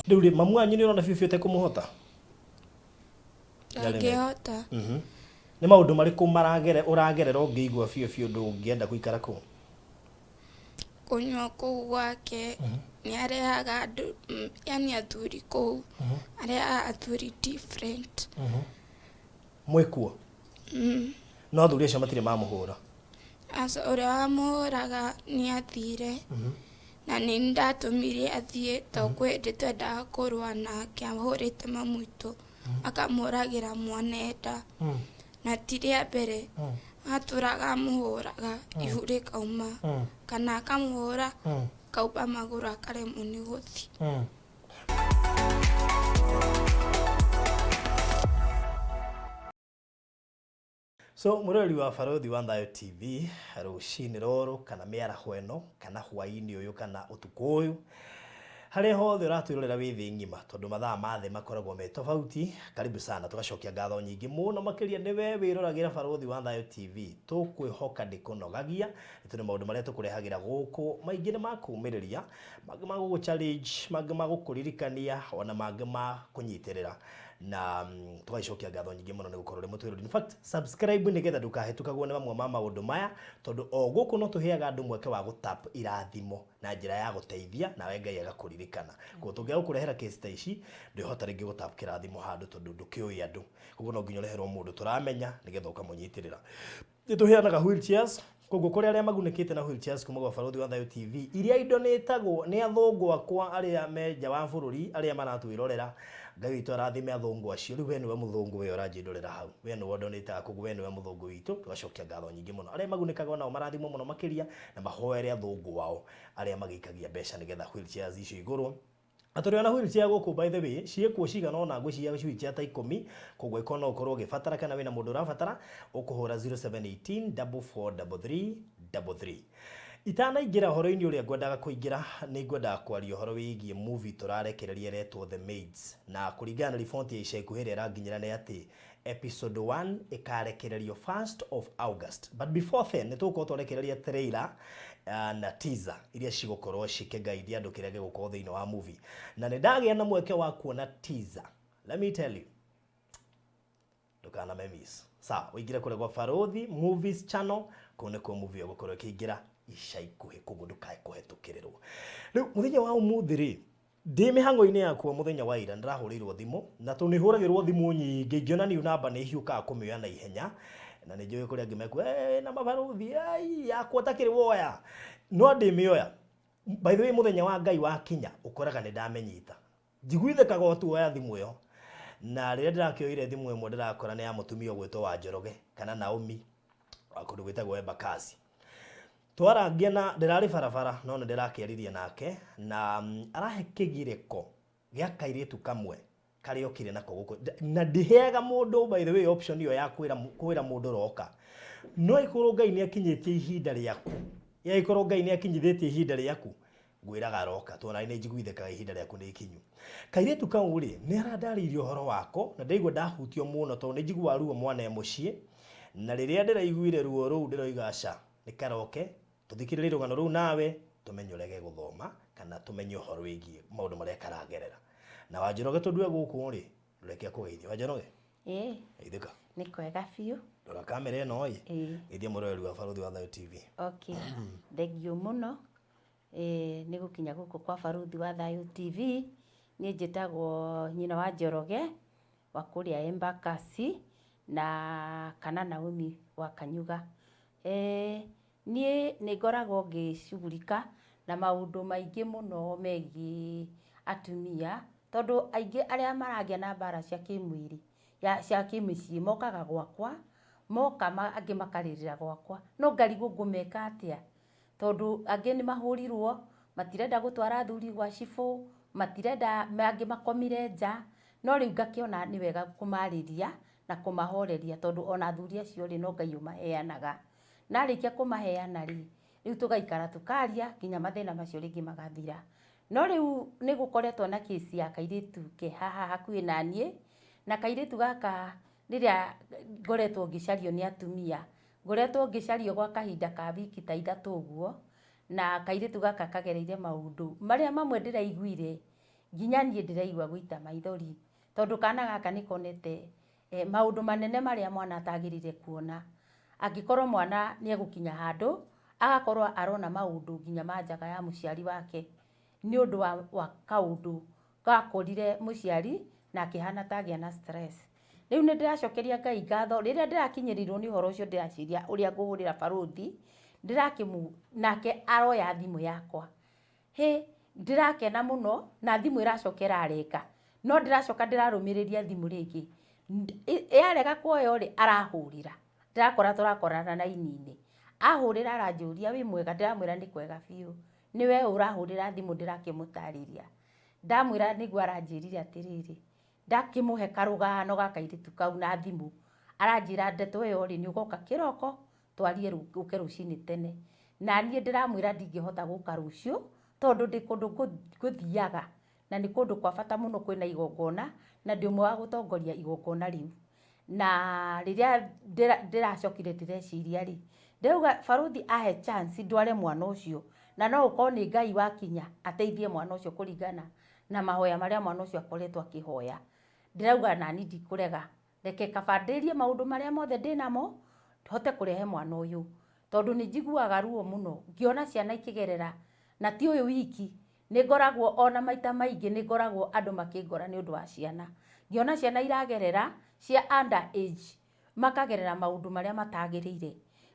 Rĩu rĩ, mamu wanyu nĩ ũrona biũ biũ ũtekũmũhota? Ndangĩhota. Nĩ maũndũ marĩkũ maragere ũragerera ũngĩigua biũ biũ ndũngĩenda gũikara kũu? Kũnyua kũu gwake, nĩ arehaga andũ, yani athuri kũu, arehaga athuri different. Mwĩkuo? No athuri acio matirĩ mamũhũra? Aca, ũrĩa wamũhũraga nĩ athire, na nĩ ndatũmire athiĩ tondũ kwĩ hĩndĩ twendaga kũrũa nake ahũrĩte mamu witũ, akamũragĩra mwana enda, na ti rĩa mbere, atũraga amũhũraga ihu rĩkauma, kana akamũhũra akaumba magũrũ akaremwo nĩ gũthiĩ. So mwĩroreri wa Barũthi wa Thayo TV, rũcinĩ rũrũ kana mĩaraho ĩno kana hwainĩ ũyũ kana ũtukũ ũyũ, harĩa hothe ũratwĩrorera wĩ thĩ ng'ima, tondũ mathaa ma thĩ makoragwo me tofauti, karibu sana. Tũgacokia ngatho nyingĩ mũno makĩria nĩwe wĩroragĩra Barũthi wa Thayo TV. Tũkwĩhoka ndĩkũnogagia, nĩ tondũ maũndũ marĩa tũkũrehagĩra gũkũ maingĩ nĩ ma kũũmĩrĩria, mangĩ ma gũgũ challenge, mangĩ ma gũkũririkania, ona mangĩ ma kũnyitĩrĩra. Na tũgagĩcokia ngatho nyingĩ mũno nĩ gũkorwo ũrĩ mũtwĩrori. In fact, subscribe nĩgetha ndũkahĩtũkagwo nĩ mamwe ma maũndũ maya, tondũ o gũkũ no tũheaga andũ mweke wa gũtap irathimo na njĩra ya gũteithia, nawe Ngai agakũririkana. Koguo tũngĩaga gũkũrehera case ta ici, ndwĩhota rĩngĩ gũtap kĩrathimo handũ tondũ ndũkĩũĩ andũ. Koguo no nginya ũreherwo mũndũ tũramenya nĩgetha ũkamũnyitĩrĩra. Nĩ tũheanaga wheelchairs, koguo kũrĩ arĩa magunĩkĩte na wheelchairs kuma gwa Barũthi wa Thayũ TV, iria idonĩtagwo nĩ athũngũ akwa arĩa me nja wa bũrũri, arĩa maratwĩrorera. Ngai witũ arathime athũngũ acio. Rĩu we nĩwe mũthũngũ we ũranjĩndorera hau. We nĩwe ũndonĩtaga, koguo we nĩwe mũthũngũ witũ. Tũgacokia ngatho nyingĩ mũno. Arĩa magunĩkaga onao marathimwo mũno makĩria, na mahoere athũngũ ao arĩa magĩikagia mbeca nĩgetha wheelchairs icio igũrwo. Na tũrĩ ona wheelchair gũkũ by the way, ciĩkuo cigana ũna ngwĩciria wheelchair ta ikũmi, koguo ĩkorwo no ũkorwo ũgĩbatara kana wĩna mũndũ ũrabatara, ũkũhũra 0718 4433 33. Itanaingĩra ũhoro-inĩ ũrĩa ngwendaga kũingĩra, nĩ ngwendaga kwaria ũhoro wĩgiĩ movie tũrarekereria ĩretwo The Maids. Na kũringana na riboti ya ica ikuhĩ ĩrĩa ĩranginyĩra nĩ atĩ episode 1 ĩkarekererio 1st of August. But before then, nĩ tũgũkorwo twarekereria trailer na teaser iria cigũkorwo cikĩguide andũ kĩrĩa gĩgũkorwo thĩinĩ wa movie. Na nĩ ndagĩa na mweke wa kuona teaser. Let me tell you, ndũkaname miss. Sawa, ũingĩre kũrĩa gwa Barũthi Movies Channel, kũu nĩkuo movie ĩyo ĩgũkorwo ĩkĩingĩra ica ikuhĩ, koguo ndũkae kũhetũkĩrĩrwo. Rĩu mũthenya wa ũmũthĩ rĩ, Ndĩ mĩhang'o-inĩ yakwa mũthenya wa ira nĩndĩrahũrĩirwo thimũ, na tondũ nĩhũragĩrwo thimũ nyingĩ ingĩona new number nĩhiũkaga kũmĩoya na ihenya, na nĩnjũĩ kũrĩ angĩ mekuga eeh wĩna mabarũthi ai yakwa ũtakĩrĩ woya, no ndĩmĩoya. By the way mũthenya wa Ngai wakinya ũkoraga nĩndamĩnyita. Njiguithĩkaga o tuoya thimũ ĩyo, na rĩrĩa ndĩrakĩoire thimũ ĩmwe ndĩrakora nĩ ya mũtumia ũgwĩtwo Wanjoroge kana Naomi wa kũndũ gwĩtagwo Embakasi. Twarangia na ndĩrarĩ barabara no nĩ ndĩrakĩaririe nake na arahe kĩgirĩko gĩa kairĩtu kamwe karĩa okire nako gũkũ na ndiheaga mũndũ by the way option ĩyo ya kwĩra kwĩra mũndũ roka no ĩkorwo Ngai nĩ akinyĩtie ihinda rĩaku ya ĩkorwo Ngai nĩ akinyithĩtie ihinda rĩaku ngwĩraga roka tondũ nani nĩ njiguithĩkaga ihinda rĩaku nĩ ikinyu. Kairĩtu kau rĩ nĩ arandarĩirie ũhoro wako na ndaigua ndahutio mũno tondũ nĩ njiguaga ruo mwana e mũciĩ na rĩrĩa ndĩraiguire ruo rũu ndĩroiga aca nĩ karoke tũthikĩrĩrie rũgano rũu nawe tũmenye ũrĩa gegũthoma kana tũmenye ũhoro wĩgiĩ maũndũ marĩa karagerera. Na Wanjoroge tondũ e gũkũ rĩ, ndũreke akũgeithie. Wanjoroge? Ĩĩ. Geithĩka. Nĩ kwega biũ. Rora kamera ĩno ĩ. Ĩĩ. Geithia mwĩroreri wa Barũthi wa Thayũ TV. Okay. Thengiũ mũno nĩ gũkinya gũkũ kwa Barũthi wa Thayũ TV. Niĩ njĩtagwo nyina wa Njoroge wa kũrĩa Embakasi na kana Naomi wa Kanyuga. Niĩ nĩ ngoragwo ngĩcugurika na maũndũ maingĩ mũno megiĩ atumia, tondũ aingĩ arĩa maragĩa na mbara cia kĩmwĩrĩ, cia kĩmĩciĩ mokaga gwakwa, moka angĩ makarĩrĩra gwakwa, no ngarigwo ngũmeka atĩa, tondũ angĩ nĩ mahũrirwo, matirenda gũtwara athuri gwa cibũ, matirenda, angĩ makomire nja, no rĩu ngakĩona nĩ wega kũmarĩria na kũmahoreria, tondũ ona athuri acio rĩ, no Ngai ũmaheanaga. Na arĩkia kũmaheana rĩ, rĩu tũgaikara tũkaria nginya mathĩna macio rĩngĩ magathira. No rĩu nĩ gũkoretwo na case ya kairĩtu ke haha hakuhĩ na niĩ, na kairĩtu gaka rĩrĩa ngoretwo ngĩcario nĩ atumia, ngoretwo ngĩcario gwa kahinda ka wiki ta ithatũ ũguo, na kairĩtu gaka kagereire maũndũ marĩa mamwe ndĩraiguire. Nginya niĩ ndĩraigua gũita maithori, tondũ kana gaka nĩ konete maũndũ manene marĩa mwana atagĩrĩire kuona. Angĩkorwo mwana nĩ egũkinya handũ, agakorwo arona maũndũ nginya ma njaga ya mũciari wake, nĩ ũndũ wa kaũndũ gakorire mũciari na akĩhana ta agĩa na stress. Rĩu nĩ ndĩracokeria Ngai ngatho, rĩrĩa ndĩrakinyĩrĩirwo nĩ ũhoro ũcio ndĩraciria ũrĩa ngũhũrĩra barũthi, nake aroya thimũ yakwa. Hĩ, ndĩrakena mũno na thimũ ĩracoka ĩrarenga, no ndĩracoka ndĩrarũmĩrĩria thimũ rĩngĩ. Yarega kuoywo rĩ, arahũrĩra, ndĩrakora tũrakorana raini-inĩ. Ahũrĩra aranjũria wĩ mwega, ndĩramwĩra nĩ kwega biũ. Nĩwe ũ ũrahũrĩra thimũ ndĩrakĩmũtarĩria. Ndamwĩra nĩguo aranjĩrire atĩrĩrĩ, ndakĩmũhe karũgano ga kairĩtu kau na thimũ, aranjĩra ndeto ĩyo rĩ, nĩ ũgoka kĩroko twarie ũke rũcinĩ tene. Na niĩ ndĩramwĩra ndingĩhota gũka rũciũ, tondũ ndĩ kũndũ ngũthiaga, na nĩ kũndũ kwa bata mũno kwĩna igongona, na ndĩ ũmwe wa gũtongoria igongona rĩu. Na rĩrĩa ndĩracokire ndĩreciria rĩ, ndĩrauga barũthi ahe chance ndware mwana ũcio, na no ũkorwo nĩ Ngai wakinya ateithie mwana ũcio kũringana na mahoya marĩa mwana ũcio akoretwo akĩhoya. Ndĩrauga nani ndikũrega, reke kaba ndĩrie maũndũ marĩa mothe ndĩnamo, hote kũrehe mwana ũyũ. Tondũ nĩ njiguaga ruo mũno ngĩona ciana ikĩgerera, na ti ũyũ wiki, nĩ ngoragwo ona maita maingĩ nĩ ngoragwo andũ makĩngora nĩ ũndũ wa ciana. Ngĩona ciana iragerera cia under age, makagerera maũndũ marĩa matagĩrĩire.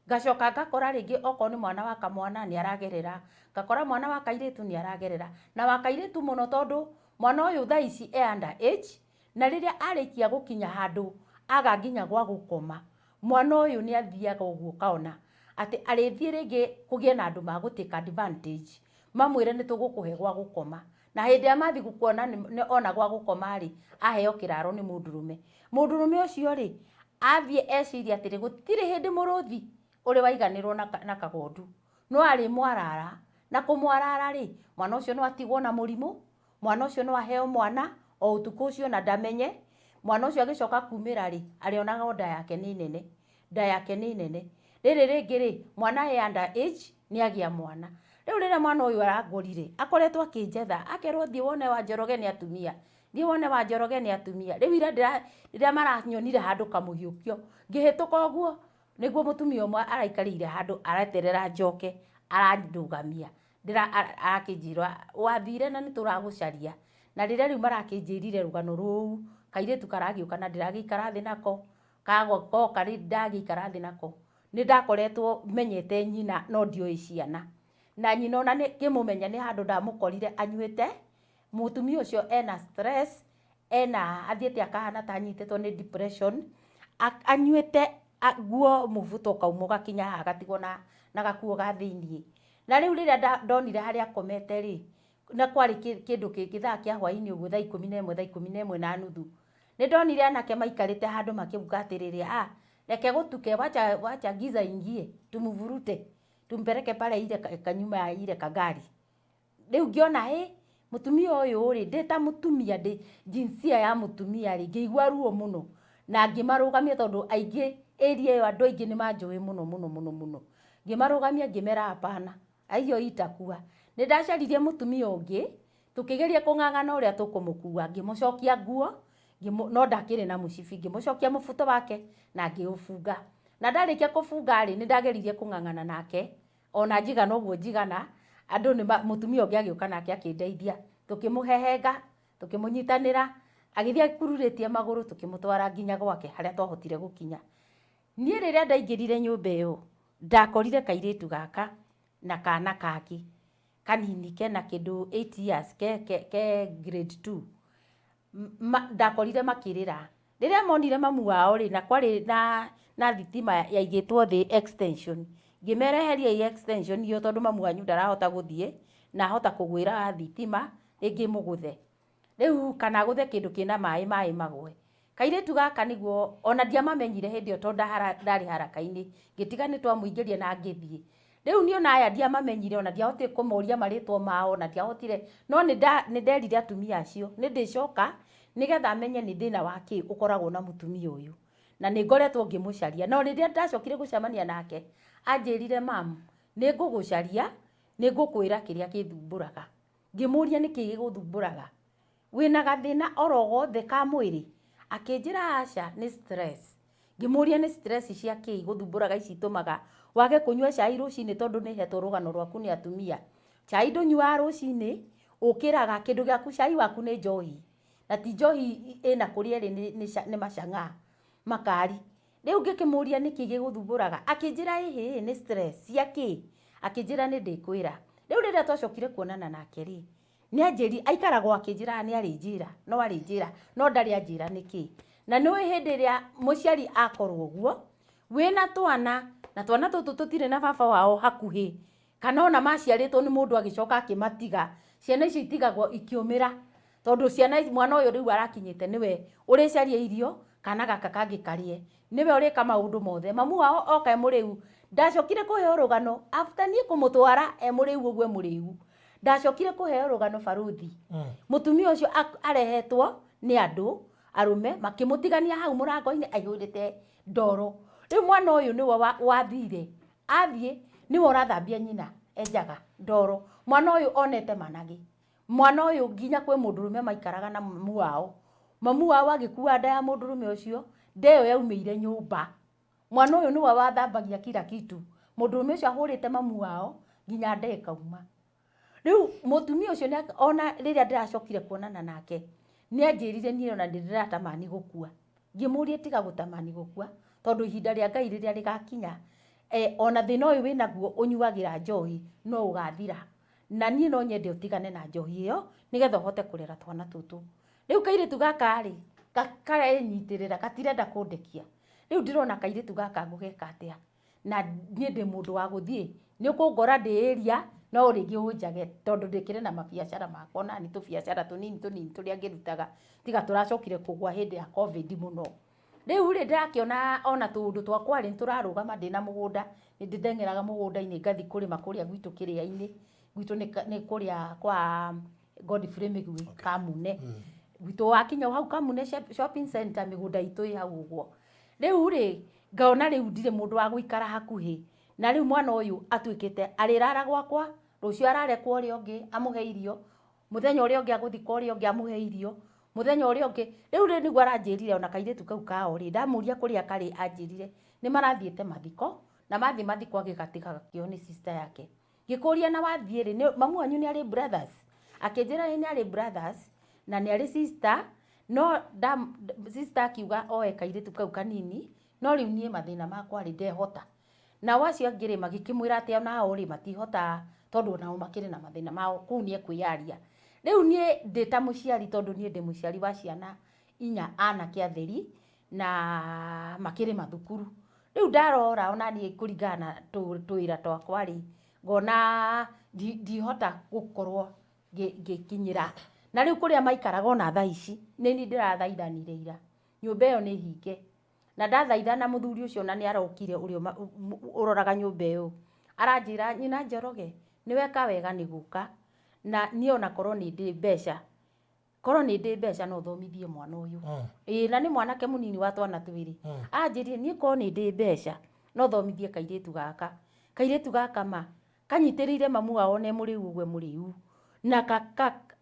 Ngacoka ngakora rĩngĩ okorwo nĩ mwana wa kamwana nĩ aragerera, ngakora mwana wa kairĩtu nĩ aragerera, na wa kairĩtu mũno tondũ mwana ũyũ thaa ici e under age, na rĩrĩa arĩkia gũkinya handũ aga nginya gwa gũkoma, mwana ũyũ nĩ athiaga ũguo ũkaona atĩ arĩthiĩ rĩngĩ kũgĩe na andũ ma gũ take advantage, mamwĩre nĩ tũgũkũhe gwa gũkoma. Na hĩndĩ ĩrĩa mathiĩ kuona ona gwa gũkoma rĩ, aheo kĩraro nĩ mũndũrũme. Mũndũrũme ũcio rĩ, athiĩ eciria atĩrĩ, gũtirĩ hĩndĩ mũrũthi ũrĩ waiganĩrwo na kagondu. No arĩ mwarara, na kũmwarara rĩ, mwana ũcio no atigwo na mũrimũ, mwana ũcio no aheo mwana o ũtukũ ũcio na ndamenye. Mwana ũcio agĩcoka kumĩra rĩ, arĩonaga o nda yake nĩ nene, nda yake nĩ nene. Rĩrĩ rĩngĩ rĩ, mwana e under age nĩ agĩa mwana. Rĩu rĩrĩa mwana ũyũ arangorire, akoretwo akĩnjetha, akerwo thiĩ wone wa Njoroge nĩ atumia, thiĩ wone wa Njoroge nĩ atumia. Rĩu ira rĩrĩa maranyonire handũ kamũhiũkio, ngĩhĩtũka ũguo, nĩguo mũtumia ũmwe araikarĩire handũ areterera njoke, arandũgamia. Arakĩnjĩra wathire na nĩ tũragũcaria. Na rĩrĩa rĩu marakĩnjĩrire rũgano rũu, kairĩtu karagĩũka na ndĩragĩikara thĩ nako, koka ndagĩikara thĩ nako. Nĩ ndakoretwo menyete nyina no ndioĩ ciana. Na nyina ona ngĩmũmenya nĩ handũ ndamũkorire anyuĩte, mũtumia ũcio ena stress, ena athiĩte akahana ta anyitĩtwo nĩ depression, anyuĩte nguo mũbuto ũkauma ũgakinya haha agatigwo na gakuo ga thĩiniĩ. Na rĩu rĩrĩa ndonire harĩa akomete rĩ, na kwarĩ kĩndũ gĩthaa kĩa hwaĩ-inĩ ũguo thaa 11, thaa 11:30. Nĩ ndonire anake maikarĩte handũ makĩuga atĩrĩrĩ, ah, reke gũtuke, wacha, wacha giza ingie, tumuvurute, tumpeleke pale ile kanyuma ya ile kagari. Rĩu ngĩona hĩ, mũtumia ũyũ rĩ, ndĩ ta mũtumia, ndĩ jinsia ya mũtumia rĩ, ngĩigua ruo mũno. Na ngĩmarũgamia tondũ aingĩ area ĩyo andũ aingĩ nĩ manjũĩ mũno mũno mũno mũno. Ngĩmarũgamia ngĩmera hapana, aiyo itakua. Nĩ ndacaririe mũtumia ũngĩ, tũkĩgeria kũng'ang'ana ũrĩa tũkũmũkua, ngĩmũcokia nguo, no ndakĩrĩ na mũcibi, ngĩmũcokia mũbuto wake na ngĩũbunga. Na ndarĩkia kũbunga rĩ, nĩ ndageririe kũng'ang'ana nake, ona njigana ũguo njigana, andũ nĩ mũtumia ũngĩ agĩũka nake akĩndeithia, tũkĩmũhehenga, tũkĩmũnyitanĩra, agĩthiĩ akururĩtie magũrũ, tũkĩmũtwara nginya gwake harĩa twahotire gũkinya. Niĩ rĩrĩa ndaingĩrire nyũmba ĩyo, ndakorire kairĩtu gaka na kana kangĩ kanini kena kĩndũ 8 years, ke grade 2. Ndakorire makĩrĩra. Rĩrĩa monire mamu wao rĩ, na kwarĩ na thitima yaigĩtwo thĩ extension, ngĩmera eheriai extension ĩyo tondũ mamu wanyu ndarahota gũthiĩ, na ahota kũgwĩra thitima rĩngĩ mũgũthe. Rĩu kana agũthe kĩndũ kĩna maĩ, maĩ magwe. Kairĩtu gaka nĩguo ona ndiamamenyire hĩndĩ ĩyo tondũ ndarĩ haraka-inĩ, ngĩtiga nĩ twamũingĩria na ngĩthiĩ. Rĩu niĩ ona aya ndiamamenyire, ona ndiahotire kũmoria marĩtwa mao, ona ndiahotire, no nĩ nderire atumia acio, nĩ ndĩcoka nĩgetha menye nĩ thĩna wa kĩ ũkoragwo na mũtumia ũyũ. Na nĩ ngoretwo ngĩmũcaria. No rĩrĩa ndacokire gũcemania nake, anjĩrire mam, nĩ ngũgũcaria, nĩ ngũkwĩra kĩrĩa gĩthumbũraga. Ngĩmũria nĩkĩ gĩgũthumbũraga. Wĩna gathĩna oro gothe ka mwĩrĩ? Akĩnjĩra aca nĩ stress. Ngĩmũria nĩ stress cia kĩ igũthumbũraga ici itũmaga wage kũnyua cai rũcinĩ tondũ nĩ hetwo rũgano rwaku nĩ atumia. Cai ndũnyuaga rũcinĩ, ũkĩraga kĩndũ gĩaku cai waku nĩ njohi. Na ti njohi ĩna kũrĩa ĩrĩ nĩ macang'aa, makari. Rĩu ngĩkĩmũria nĩkĩ gĩgũthumbũraga, akĩnjĩra ĩhĩ nĩ stress cia kĩ? Akĩnjĩra nĩ ndĩkwĩra. Rĩu rĩrĩa twacokire kuonana nake rĩ, Nĩ anjĩrire, aikaraga o akĩnjĩraga nĩ arĩnjĩra, no arĩnjĩra, no ndarĩ anjĩra nĩkĩ. Na nĩ ũĩ hĩndĩ ĩrĩa mũciari akorwo ũguo, wĩna twana, na twana tũtũ tũtirĩ na baba wao hakuhĩ, kana ona maciarĩtwo nĩ mũndũ agĩcoka akĩmatiga, ciana icio itigagwo ikĩũmĩra, tondũ ciana ici, mwana ũyũ rĩu arakinyĩte nĩwe ũrĩcaria irio, kana gaka kangĩ karĩe, nĩwe ũrĩka maũndũ mothe. Mamu wao oka e mũrĩu, ndacokire kũheo rũgano after niĩ kũmũtwara e mũrĩu ũguo e mũrĩu, Ndacokire kũheo rũgano barũthi. Mũtumia ũcio arehetwo nĩ andũ arũme makĩmũtigania hau mũrango-inĩ aihũrĩte ndoro. Rĩu mwana ũyũ nĩwe wathire, athiĩ nĩwe ũrathambia nyina enjaga ndoro. Mwana ũyũ onete managĩ. Mwana ũyũ nginya kwĩ mũndũrũme maikaraga na mamu wao. Mamu wao agĩkua nda ya mũndũrũme ũcio, nda ĩyo yaumĩire nyũmba. Mwana ũyũ nĩwe wathambagia kila kitu. Mũndũrũme ũcio ahũrĩte mamu wao nginya nda ĩkauma. Rĩu mũtumia ũcio ona rĩrĩa ndĩracokire kuonana nake, nĩ anjĩrire niĩ ona nĩ ndĩratamani gũkua. Ngĩmũria tiga gũtamani gũkua, tondũ ihinda rĩa Ngai rĩrĩa rĩgakinya, ona thĩna ũyũ wĩnaguo ũnyuagĩra njohi no ũgathira. Na niĩ no nyende ũtigane na njohi ĩyo, nĩgetha ũhote kũrera twana tũtũ. Rĩu kairĩtu gaka rĩ, karenyitĩrĩra gatirenda kũndekia. Rĩu ndĩrona kairĩtu gaka ngũgeka atĩa? Na niĩ ndĩ mũndũ wa gũthiĩ, nĩ ũkũngora ndĩ area no rĩngĩ ũnjage tondũ ndĩkĩrĩ na mabiacara makwa onaniĩ tũbiacara tũnini tũnini tũrĩa ngĩrutaga tiga tũracokire kũgwa hĩndĩ ya Covid mũno. Rĩu rĩ, ndĩrakĩona ona tũũndũ twakwa rĩ, nĩ tũrarũgama ndĩna mũgũnda, nĩ ndĩteng'eraga mũgũnda-inĩ ngathiĩ kũrĩma kũrĩa gwitũ kĩrĩa-inĩ, gwitũ nĩ kũrĩa kwa Godfrey Mĩgwi Kamune. Gwitũ wakinya hau Kamune shopping center mĩgũnda itũ ĩ hau ũguo. Rĩu rĩ, ngona rĩu ndirĩ mũndũ wa gũikara hakuhĩ, na rĩu mwana ũyũ atuĩkĩte arĩrara gwakwa, rũciũ arare kwa ũrĩa ũngĩ amũhe irio, mũthenya ũrĩa ũngĩ agũthiĩ kwa ũrĩa ũngĩ amũhe irio, mũthenya ũrĩa ũngĩ, rĩu rĩ nĩguo aranjĩrire ona kairĩtu kau kao rĩ, ndamũria kũrĩa karĩ anjĩrire nĩ marathiĩte mathiko, na mathiĩ mathiko agĩgatiga gakĩoywo nĩ sister yake. Ngĩkũria na wathiĩ rĩ, mamu wanyu nĩ arĩ brothers? Akĩnjĩra ĩĩ nĩ arĩ brothers na nĩ arĩ sister, no sister akiuga oe kairĩtu kau kanini, no rĩu niĩ mathĩna makwa rĩ, ndehota. Nao acio angĩ rĩ, magĩkĩmwĩra atĩ onao rĩ, matihota tondũ onao makĩrĩ na mathĩna mao, kũu nĩ ekwĩyaria. Rĩu niĩ ndĩ ta mũciari tondũ niĩ ndĩ mũciari wa ciana inya anake atheri, na makĩrĩ mathukuru. Rĩu ndarora ona niĩ kũringana na tũwĩra twakwa rĩ, ngona ndihota gũkorwo ngĩkinyĩra. Na rĩu kũrĩa maikaraga ona thaa ici, nĩ niĩ ndĩrathaithanire ira, nyũmba ĩyo nĩ hinge. Na ndathaithana mũthuri ũcio ona nĩ arokire ũrĩa ũroraga nyũmba ĩyo, aranjĩra nyina Njoroge, nĩ weka wega nĩ gũka, na niĩ ona korwo nĩ ndĩ mbeca, korwo nĩ ndĩ mbeca no thomithie mwana ũyũ. Ĩĩ na nĩ mwanake mũnini wa twana twĩrĩ. Anjĩrire niĩ korwo nĩ ndĩ mbeca no thomithie kairĩtu gaka. Kairĩtu gaka ma kanyitĩrĩire mamu wao ona e mũrĩu ũguo e mũrĩu. Na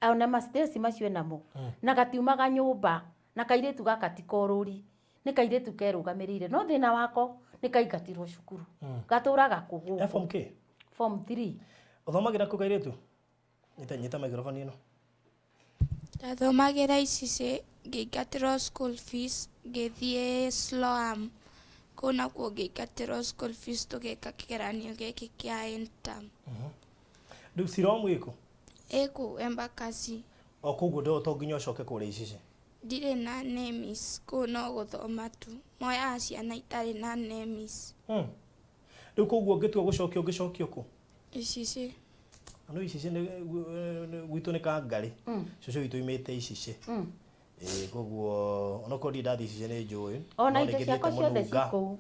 ona ma stress macio enamo. Na gatiumaga nyũmba. Na kairĩtu gaka ti korũri. Nĩ kairĩtu kerũgamĩrĩire. No thĩna wako nĩ kaingatirwo cukuru. Gatũraga kũ gũkũ. E form kĩ? Form 3. Ũthomagĩra kũ kairĩtu? Nyita nyita microphone ĩno. Ndathomagĩra Icicĩ, ngĩingatĩrwo school fees, ngĩthiĩ Siloam, kũu nakuo ngĩingatĩrwo school fees tũgĩka kĩgeranio gĩkĩ kĩa end term. Rĩu Siloam ĩkũ? Ĩ kũu Embakasi. O koguo to nginya ũcoke kũrĩa Icicĩ? Ndirĩ na NEMIS, kũu no gũthoma tu. Moyaga ciana itarĩ na NEMIS. Rĩu koguo ũngĩtua gũcokia ũngĩcokia kũ? Icicĩ. No Icicĩ nĩ gwitũ nĩ Kangarĩ. Cũcũ witũ oimĩte Icicĩ. Ĩĩ koguo onokorwo ndirĩ ndathiĩ Icicĩ nĩ njũĩ. Ona No indo nĩ ciakwa ngĩthiĩte ciothe Mũnunga. ci kũu.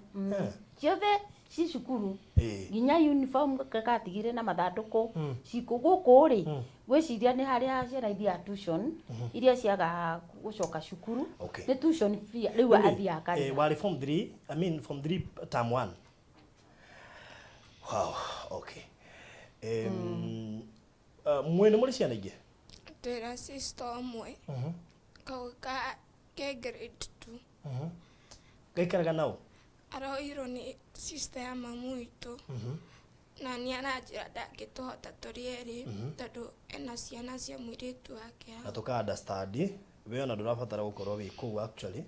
Ciothe ci cukuru. Nginya uniform gatigire na mathandũkũ ci kũu. Gũkũ rĩ, ngwĩciria nĩ harĩa ciana ithiaga tuition, iria ciagaga gũcoka cukuru. Nĩ tuition fee rĩu athiaga akarĩha. Warĩ form 3, I mean form 3 term 1. Wow, okay. Mwĩ nĩ mũrĩ ciana ingĩ? Twĩna sister ũmwe kau ka ke grade 2. Gaikaraga nao? Aroirwo nĩ sister ya mamu witũ na nĩ aranjĩra ndangĩtũhota tũrĩ erĩ tondũ ena ciana cia mũirĩtu wake Na hau. tũka understand we ona ndũrabatara gũkorwo wĩ kũu actually,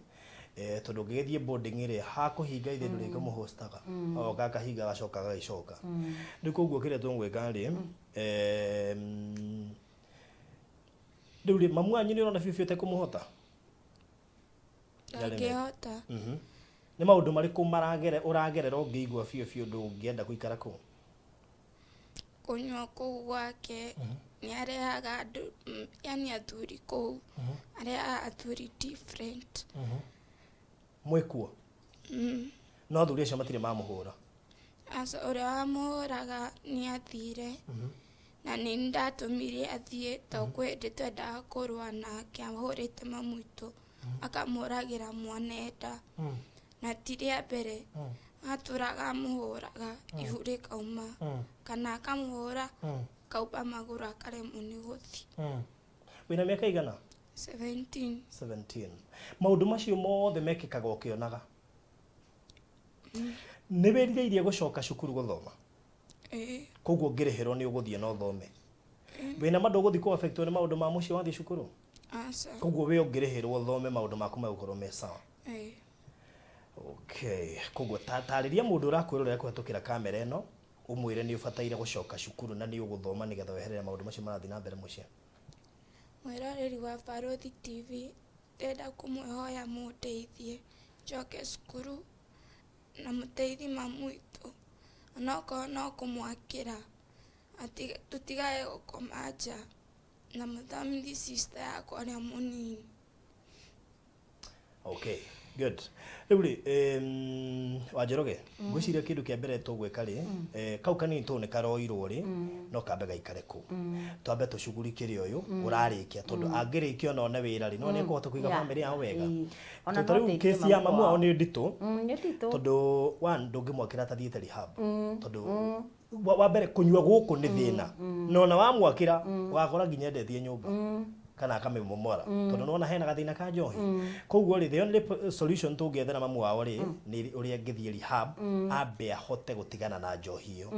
tondũ ũngĩgĩthiĩ boarding rĩ, hakũhinga ithe ndũrĩkĩmũhostaga, oka akahinga agacoka agagĩcoka. Rĩu koguo kĩrĩa tũgwĩka rĩ, rĩu rĩ, mamu wanyu nĩ ũrona biũ biũ ũtekũmũhota? Ndangĩhota. Nĩ maũndũ marĩkũ maragere ũragerera ũngĩigua biũ biũ ndũngĩenda gũikara kũu? Kũnyua kũu gwake nĩ arehaga andũ, yani athuri kũu, arehaga athuri different. Mwĩkuo? No athuri acio matirĩ mamũhũra? Aca, ũrĩa wamũhũraga nĩ athire na nĩ ndatũmire athiĩ to kwĩ hĩndĩ twendaga kũrũa nake ahũrĩte mamu witũ akamũragĩra mwana enda na ti rĩa mbere, atũraga amũhũraga ihu rĩkauma kana akamũhũra kaumba magũrũ akaremwo nĩ gũthiĩ. Wĩna mĩaka igana? 17. 17. Maũndũ macio mothe mekĩkaga ũkĩonaga? Nĩ wĩrirĩirie gũcoka cukuru gũthoma? Ĩĩ. Koguo ũngĩrĩhĩrwo nĩ ũgũthiĩ na ũthome? Wĩna ma ndũgũthiĩ kũ affectwo nĩ maũndũ ma mũciĩ wathiĩ cukuru? Aca. Koguo we ũngĩrĩhĩrwo ũthome maũndũ maku megũkorwo me sawa? Ĩĩ. Okay, koguo tarĩria mũndũ ũrakwĩrorera kũhetũkĩra kamera ĩno, ũmwĩre nĩ ũbataire gũcoka cukuru na nĩ ũgũthoma nĩgetha weherere maũndũ macio marathiĩ na mbere mũciĩ. Mwĩroreri wa Barũthi TV, ndĩrenda kũmwĩhoya mũndeithie njoke cukuru na mũteithie mamu witũ onokorwo no kũmwakĩra tũtigage gũkoma nja na mũthomithie sister yakwa ũrĩa mũnini. Okay, good. Rĩu rĩ, Wanjoroge, ngwĩciria kĩndũ kĩa mbere tũgwĩka rĩ, kau kanini tondũ nĩ karoirwo rĩ, no kambe gaikare kũu. Twambe tũcugurikĩre ũyũ ũrarĩkia, tondũ angĩrĩkia ona one wĩra rĩ, no nĩ ekũhota kũiga famĩlĩ yao wega. Ona Tondũ ta no rĩu ateithie case ya mamu mamu wao wao. nĩ nditũ, Nĩ nditũ. Tondũ one, ndũngĩmwakĩra atathiĩte rehab. Tondũ wa mbere kũnyua gũkũ nĩ thĩna, na ona wamwakĩra ũgakora nginya endetie nyũmba kana akamĩmomora, tondũ nĩwona hena gathĩna ka njohi. Koguo rĩ, the only solution tũngĩethera mamu wao rĩ, nĩ ũrĩa angĩthiĩ rehab, ambe ahote gũtigana na njohi ĩyo.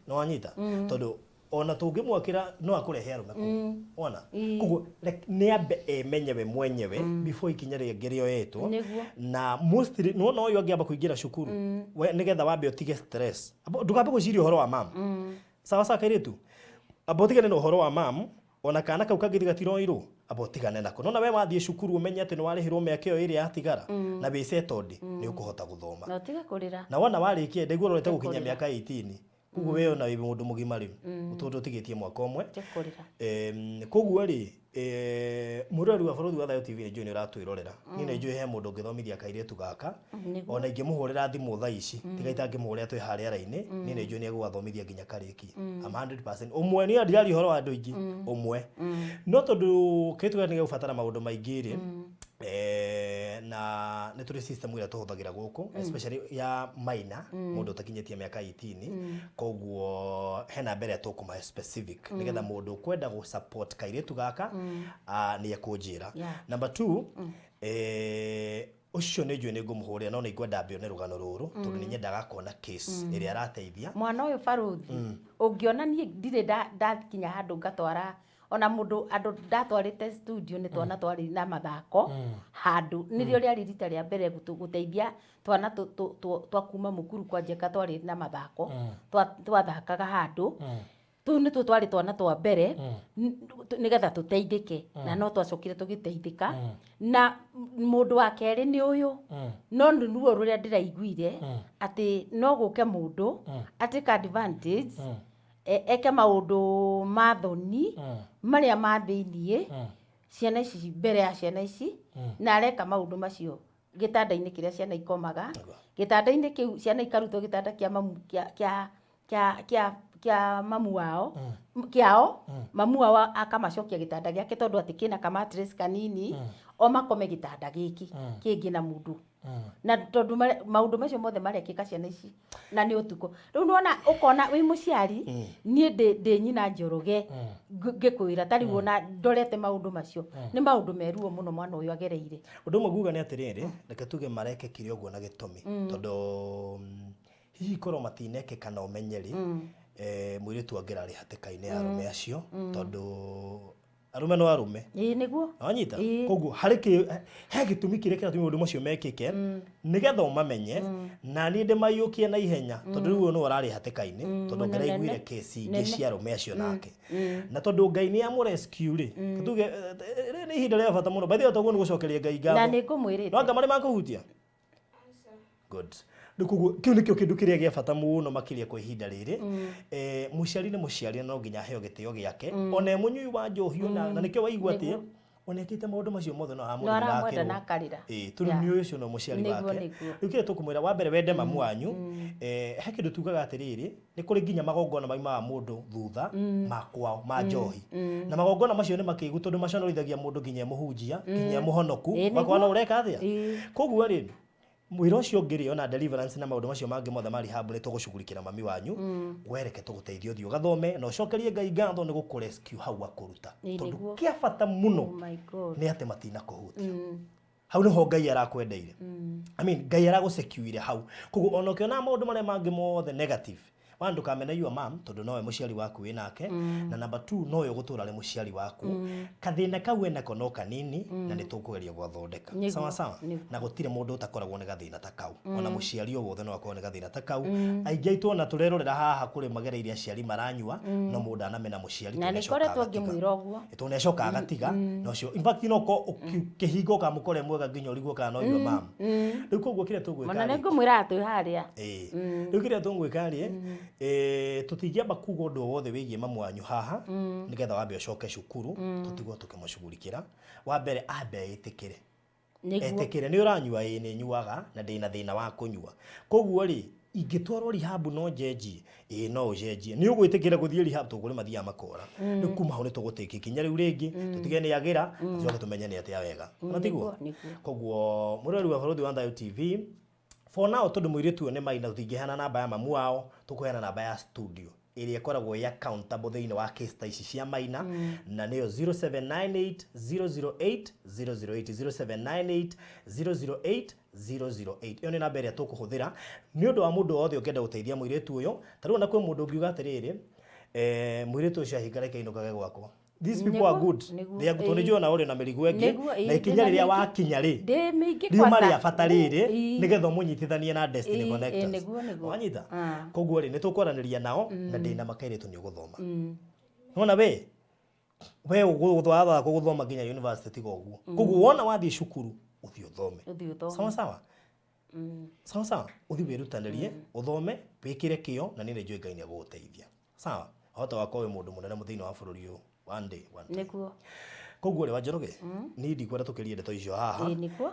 Nĩwanyita? Tondũ ona tũngĩmwakĩra no akũrehe arũme kũu. Wona? Koguo nĩ ambe emenye we mwenyewe before ikinya rĩngĩ rĩoetwo. Nĩguo. Na mostly nĩwona ũyũ angĩamba kũingĩra cukuru, we nĩgetha wambe ũtige stress. Ndũkambe gwĩciria ũhoro wa mam. Sawa sawa kairĩtu? Amba ũtigane na ũhoro wa mam, ona kana kau kangĩthiĩ gatiroirwo, amba ũtigane nako. Nona we wathiĩ cukuru ũmenye atĩ nĩwarĩhĩrwo mĩaka ĩyo ĩrĩ yatigara, na wĩ settled, nĩ ũkũhota gũthoma. Na ũtige kũrĩra. Na wona warĩkia, ndaigua ũrorete gũkinya Kũrĩra. mĩaka 18. Koguo we ona wĩ mũndũ mũgima rĩ, tondũ ũtigĩtie mwaka ũmwe. Ũtige kũrĩra. Koguo rĩ, mwĩroreri wa Barũthi wa Thayũ TV nĩ njũĩ nĩ ũratwĩrorera. Niĩ nĩ njũĩ he mũndũ ũngĩthomithia kairĩtu gaka. Ona ingĩmũhũrĩra thimũ thaa ici, tiga itangĩmũhũrĩra twĩ harĩa raini, niĩ nĩ njũĩ nĩ egũgathomithia nginya karĩkie. I'm 100%. Ũmwe, niĩ ndiraria ũhoro wa andũ aingĩ, ũmwe. No tondũ kairĩtu gaka nĩ gegũbatara maũndũ maingĩ rĩ, na nĩ tũrĩ system ĩrĩa tũhũthagĩra gũkũ, especially ya minor, mũndũ ũtakinyĩtie mĩaka 18. Koguo hena mbere tũkũmahe specific nĩgetha mũndũ ũkwenda gũ support kairĩtu gaka, nĩ ekũnjĩra. Number 2, ũcio nĩ njũĩ nĩ ngũmũhũrĩra, no nĩ ngwenda ambe one rũgano rũrũ, tondũ nĩ nyendaga kuona case ĩrĩa arateithia. Mwana ũyũ Barũthi, ũngĩona niĩ ndirĩ ndakinya handũ ngatwara ona mũndũ andũ ndatwarĩte studio nĩ twana twarĩ na mathako handũ nĩrĩo rĩarĩ rita rĩa mbere gũteithia twana twa kuma mũkuru kwa Njeka twarĩ na mathako, twathakaga handũ. Tũu nĩtuo twarĩ twana twa mbere nĩgetha tũteithĩke, na no twacokire tũgĩteithĩka. Na mũndũ wa kerĩ nĩ ũyũ, no nĩ ruo rũrĩa ndĩraiguire atĩ no gũke mũndũ atake advantage, eke maũndũ ma thoni marĩa ma thĩiniĩ ciana ici mbere ya ciana ici, na areka maũndũ macio gĩtanda-inĩ kĩrĩa ciana ikomaga. Gĩtanda-inĩ kĩu ciana ikarutwo gĩtanda kĩa mamu, kĩa, kĩa, kĩa, kĩa, kĩa mamu wao, kĩao, mamu wao akamacokia gĩtanda gĩake tondũ atĩ kĩna ka mattress kanini, o makome gĩtanda gĩkĩ kĩngĩ na mũndũ. Na tondũ maũndũ macio mothe marekĩka ciana ici na nĩ ũtukũ. Rĩu nĩwona ũkona wĩ mũciari, niĩ ndĩ nyina Njoroge, ngĩkwĩra ta rĩu ona ndorete maũndũ macio, nĩ maũndũ meruo mũno mwana ũyũ agereire. Ũndũ ũmwe nguga nĩ atĩrĩrĩ, reke tuge marekĩkire ũguo na gĩtũmi, tondũ hihi korwo matinekĩka na ũmenye rĩ, mũirĩtu angĩrarĩ hatĩka-inĩ ya arũme acio, tondũ arũme no arũme. Ĩĩ nĩguo. Wanyita? Ĩĩ. Koguo harĩ he gĩtũmi kĩrĩa kĩratũma maũndũ macio mekĩke, nĩgetha ũmamenye, na niĩ ndĩmaiyũkie na ihenya, tondũ rĩu ũyũ nĩwe ũrarĩ hatĩka-inĩ, tondũ Mũnene. ngĩraiguire kesi ingĩ Nene. cia arũme acio nake. Na tondũ Ngai nĩ amũrescue rĩ, tuge nĩ ihinda rĩa bata mũno. By the way, toguo nĩ gũcokeria Ngai Na ngatho. nĩ ngũmwĩrĩte. No anga marĩ makũhutia? Good. Rĩu koguo kĩu nĩkĩo kĩndũ kĩrĩa gĩa bata mũno makĩria kwa ihinda rĩrĩ. Mũciari nĩ mũciari na no nginya aheo gĩtĩo gĩake, ona e mũnyui wa njohi, ona na nĩkĩo waigua atĩ ona ekĩte maũndũ macio mothe no No aramũrĩra aramwenda akĩrwo. na akarĩra. Ĩĩ, tondũ Yeah. nĩ ũyũ ũcio no mũciari wake. Rĩu kĩrĩa tũkũmwĩra, wa mbere wende mamu wanyu. He kĩndũ tugaga atĩrĩrĩ, nĩ kũrĩ nginya magongona maimaga mũndũ thutha ma kwao ma njohi, na magongona macio nĩ makĩgu tondũ maconorithagia mũndũ nginya e mũhunjia, nginya e mũhonoku, Ĩĩ, wakwa nĩguo. no ũreka atĩa. Koguo rĩ, mwĩra ũcio ũngĩ rĩ, ona deliverance na maũndũ macio mangĩ mothe ma rehab nĩ tũgũcugurikĩra mami wanyu. Wereke tũgũteithie ũthiĩ ũgathome na ũcokerie Ngai ngatho nĩ gũkũrescue hau akũruta, tondũ kĩa bata mũno Oh my God. nĩ atĩ matinakũhutia. Hau nĩho Ngai arakwendeire. I mean, Ngai aragũsecuire hau. Koguo ona ũkĩona maũndũ marĩa mangĩ mothe negative, one, ndũkamene your mom, tondũ nowe mũciari waku wĩ nake, na number two, nowe ũgũtũra arĩ mũciari waku. Kathĩna kau enako no kanini na nĩ tũkũgeria gwathondeka. Sawa sawa. Na gũtirĩ mũndũ ũtakoragwo nĩ gathĩna ta kau, ona mũciari o wothe no akorwo nĩ gathĩna ta kau. Aingĩ aitũ ona tũrerorera haha kũrĩ magereire aciari maranyua, no mũndũ anamena mũciari Na tondũ nĩ nĩacokaga ngoretwo agatiga. ngĩmwĩra ũguo. Tondũ nĩacokaga agatiga, na ũcio in fact no ko ũkĩhinga ũkamũkora e mwega nginya ũrigwo kana no your mom. Rĩu koguo kĩrĩa tũgwĩka Ona rĩ, nĩ ngũmwĩraga twĩ harĩa. Ĩĩ. Rĩu kĩrĩa tũgwĩka rĩ, tũtingĩamba kuga ũndũ o wothe wĩgiĩ mamu wanyu haha, nĩgetha wambe ũcoke cukuru, tũtigwo tũkĩmũcugurikĩra. Wa mbere ambe etĩkĩre. Etĩkĩre nĩ ũranyua, ĩĩ nĩ nyuaga na ndĩna thĩna wa kũnyua. Koguo rĩ, ingĩtwarwo rehab no njenjie, ĩĩ no ũcenjie. Nĩ ũgwĩtĩkĩra gũthiĩ rehab tondũ kũrĩ mathiaga makora. Rĩu kuma hau nĩ tũgũtĩkia ikinya rĩu rĩngĩ, tũtige nĩ agĩra, tũcoke tũmenye nĩ atĩa wega. Ona tiguo? Nĩguo. Koguo mũrori wa Barũthi wa Thayo TV, for now tondũ mũirĩtu ũyũ nĩ maina, tũtingĩheana namba ya mamu wao, tũkũheana namba ya studio ĩrĩa ĩkoragwo ĩ accountable thĩinĩ wa case ta ici cia maina, na nĩyo 0798 008 008, 0798 008 008. Ĩyo nĩ namba ĩrĩa tũkũhũthĩra nĩ ũndũ wa mũndũ wothe ũngĩenda gũteithia mũirĩtu ũyũ. Ta rĩu ona kwĩ mũndũ ũngiuga atĩrĩrĩ, mũirĩtu ũcio ahinga reke ainũkage gwakwa. These people are Nĩguo, good. nĩguo, They are good. Tondũ ĩĩ. nĩnjũĩ ona ũrĩ na mĩrigo ĩngĩ, Nĩguo, ĩĩ, na ikinya ndĩna rĩrĩa mĩingĩ. wakinya rĩ, Ndĩ mĩingĩ riuma kwanza. rĩa bata rĩrĩ, Ĩĩ. nĩgetha ũmũnyitithanie na Destiny Ĩĩ, ĩĩ, Connectors. nĩguo, nĩguo. Wanyita? Ah. Koguo rĩ, nĩ tũkwaranĩria nao, na ndĩna makairĩtu nĩ ũgũthoma. Nĩwona we ũgũthwatha gũthoma nginya university tiga ũguo. Koguo wona wathiĩ cukuru ũthiĩ ũthome. Ũthiĩ ũthome. Sawa sawa. Sawa sawa. Ũthiĩ wĩrutanĩrie, ũthome, wĩkĩre kĩo, na niĩ nĩnjũĩ Ngai nĩegũgũteithia. Sawa. Hota wakorwo wĩ mũndũ mũnene thĩinĩ wa bũrũri ũyũ. One day, one time. Nĩguo. Koguo rĩ, Wanjoroge, niĩ ndikwenda tũkĩrie ndeto icio haha. Ĩĩ, nĩguo.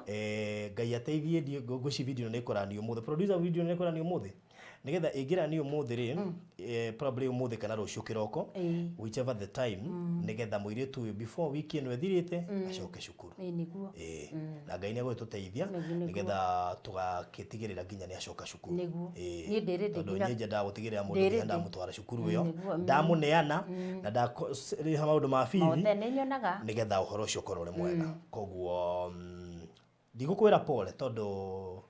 Ngai ateithie, ngwĩciria video ĩno nĩ ĩkũranio ũmũthĩ. Producer, video ĩno nĩ ĩkũranio ũmũthĩ, nĩgetha ĩngĩranio ũmũthĩ rĩ, probably ũmũthĩ kana rũciũ kĩroko, whichever the time, nĩgetha mũirĩtu ũyũ before wiki ĩno ĩthirĩte acoke cukuru. Ĩĩ, nĩguo. Ĩĩ, na Ngai nĩ egũgĩtũteithia Nĩguo, nĩguo. nĩgetha tũgakĩtigĩrĩra nginya nĩ acoka cukuru. Nĩguo. Ĩĩ. Niĩ ndĩ ready Tondũ nginya niĩ nyendaga gũtigĩrĩra mũndũ Ndĩ nginya ready. ndamũtwara cukuru ĩyo, Nĩguo, ndamũneana na ndakũrĩha maũndũ ma bithi, Mothe nĩ nyonaga. nĩgetha ũhoro ũcio ũkorwo ũrĩ mwega. Koguo ndigũkwĩra pole tondũ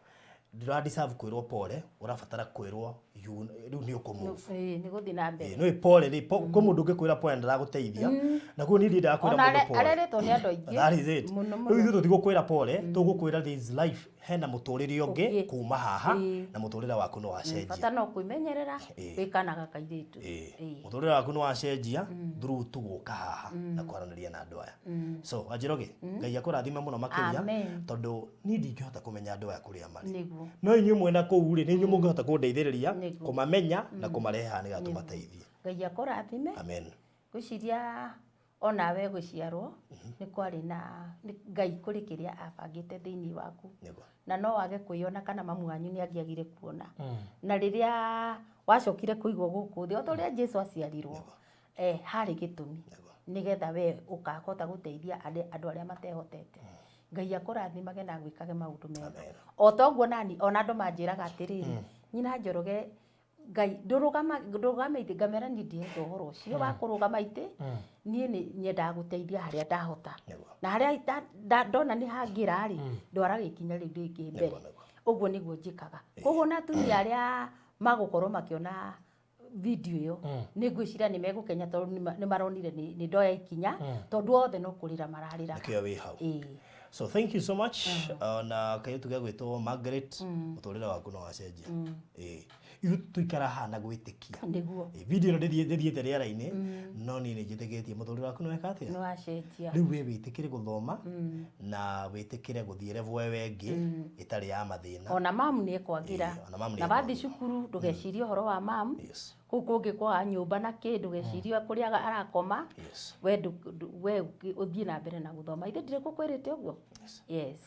ndũra deserve kwĩrwo pole, ũrabatara kwĩrwo rĩu nĩ ũkũmove. Ĩĩ, nĩ gũthiĩ na mbere. Ĩĩ, nĩ pole rĩ, kwĩ mũndũ ũngĩkwĩra pole ndĩragũteithia, na koguo niĩ ndiendaga kwĩra Ona mũndũ pole. areretwo nĩ andũ aingĩ. That is it. Mũno, Rĩu mũno. ithuĩ tũtigũkwĩra pole, tũgũkwĩra there is life, hena mũtũrĩre ũngĩ Ũngĩ. kuma haha, Ĩĩ. na mũtũrĩre waku no wacenjia. Bata no kwĩmenyerera Ĩĩ. wĩ kana ga kairĩtu. Ĩĩ. Ĩĩ. Mũtũrĩre waku nĩ wacenjia through tu gũka haha na kwaranĩria na andũ aya. So Wanjoroge, Ngai akũrathime mũno makĩria, Amen. tondũ niĩ ndingĩhota kũmenya andũ aya kũrĩa marĩ. Nĩguo. No inyuĩ mwena kũu rĩ, nĩ inyuĩ mũngĩhota kũndeithĩrĩria Nĩguo. kũmamenya na kũmarehe haha nĩgetha tũmateithie. Ngai akũrathime. Amen. Ngwĩciria onawe gũciarwo nĩ kwarĩ na Ngai kũrĩ kĩrĩa abangĩte thĩinĩ waku. Nĩguo. Na no wage kwĩyona kana mamu wanyu nĩ angĩagire kuona. Na rĩrĩa wacokire kũigwo gũkũ thĩ, o ta ũrĩa Jesu aciarirwo, harĩ gĩtũmi. Nĩguo. Nĩgetha we ũkahota gũteithia andũ arĩa matehotete. Ngai akũrathimage na agwĩkage maũndũ mega. O ta ũguo nani ona andũ manjĩraga atĩrĩrĩ, nyina Njoroge, Ngai ndũrũgame itĩ, ngamera niĩ ndirenda ũhoro ũcio wa kũrũgama itĩ, niĩ nĩ nyendaga gũteithia harĩa ndahota. Na harĩa ndona nĩ hangĩra rĩ, ndwaraga ikinya rĩu rĩngĩ mbere. Ũguo nĩguo njĩkaga. Koguo na atumia arĩa magũkorwo makĩona video ĩyo, nĩ ngwĩciria nĩ megũkenya tondũ nĩ maronire nĩ ndoya ikinya, tondũ othe no kũrĩra mararĩraga. Nĩkĩo wĩ hau. So thank you so much. Na kairĩtu gegwĩtwo Margaret, mũtũrĩre waku no wacenjia. Ithuĩ tũikara haha na gwĩtĩkia. Nĩguo. Video ĩno ndĩthiĩte rĩera-inĩ, no niĩ nĩ njĩtĩkĩtie mũtũrĩre waku nĩ weka atĩa? Nĩ wacenjia. Rĩu we wĩtĩkĩre gũthoma na wĩtĩkĩre gũthiĩ level ĩyo ĩngĩ ĩtarĩ ya mathĩna. Ona mamu nĩ ekwagĩra. Na wathiĩ cukuru ndũgecirie ũhoro wa mamu. Kũu kũngĩ kwa nyũmba na kĩ ndũgecirie kũrĩa arakoma. We ũthiĩ na mbere na gũthoma. Ithe ndirĩ gũkwĩrĩte ũguo. Yes.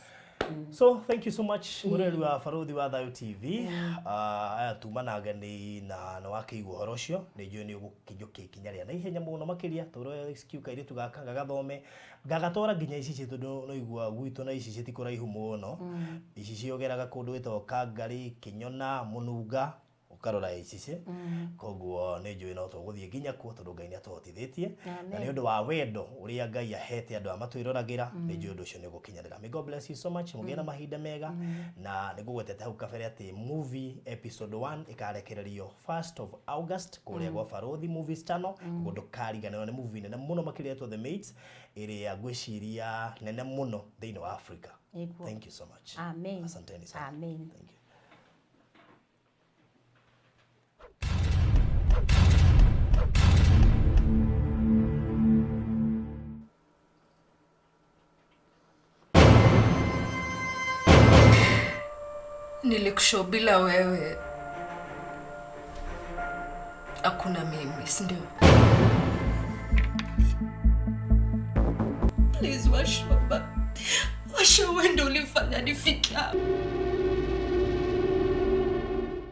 So thank you so much mũreri wa Barũthi wa Thayũ TV. Aya tuma na ageni na nĩ wakĩigua ũhoro ũcio, nĩ njũĩ nĩ ũgũkinyũkia ikinya rĩa naihenya mũno makĩria tũrore excuse kairĩtu gaka gagathome gagatwara nginya Icici, tondũ no igua gwitũ na Icici ti kũraihu mũno. Icici ũgeraga kũndũ gwĩtagwo Kangari, Kĩnyona, Mũnunga, ũkarora Icici. Koguo nĩ njũĩ no tũgũthiĩ nginya kuo tondũ Ngai nĩ atũhotithĩtie. Na nĩ ũndũ wa wendo ũrĩa Ngai ahete andũ aya matwĩroragĩra, nĩ njũĩ ũndũ ũcio nĩ ũgũkinyanĩra. May God bless you so much. Mũgĩe na mahinda mega. Na nĩ ngũgwetete hau kabere atĩ movie episode 1 ĩkarekererio 1st of August kũrĩa gwa Barũthi Movies Channel. Koguo ndũkariganĩrwo, nĩ movie nene mũno makĩria ĩtwo The Maids, ĩrĩa ngwĩciria nene mũno thĩinĩ wa Africa. Thank you so much. Amen. Asanteni sana. Amen. Thank you. Nilikushow bila wewe hakuna mimi, si ndio? Please Washoba, Washo, wewe ndio ulifanya nifike hapa.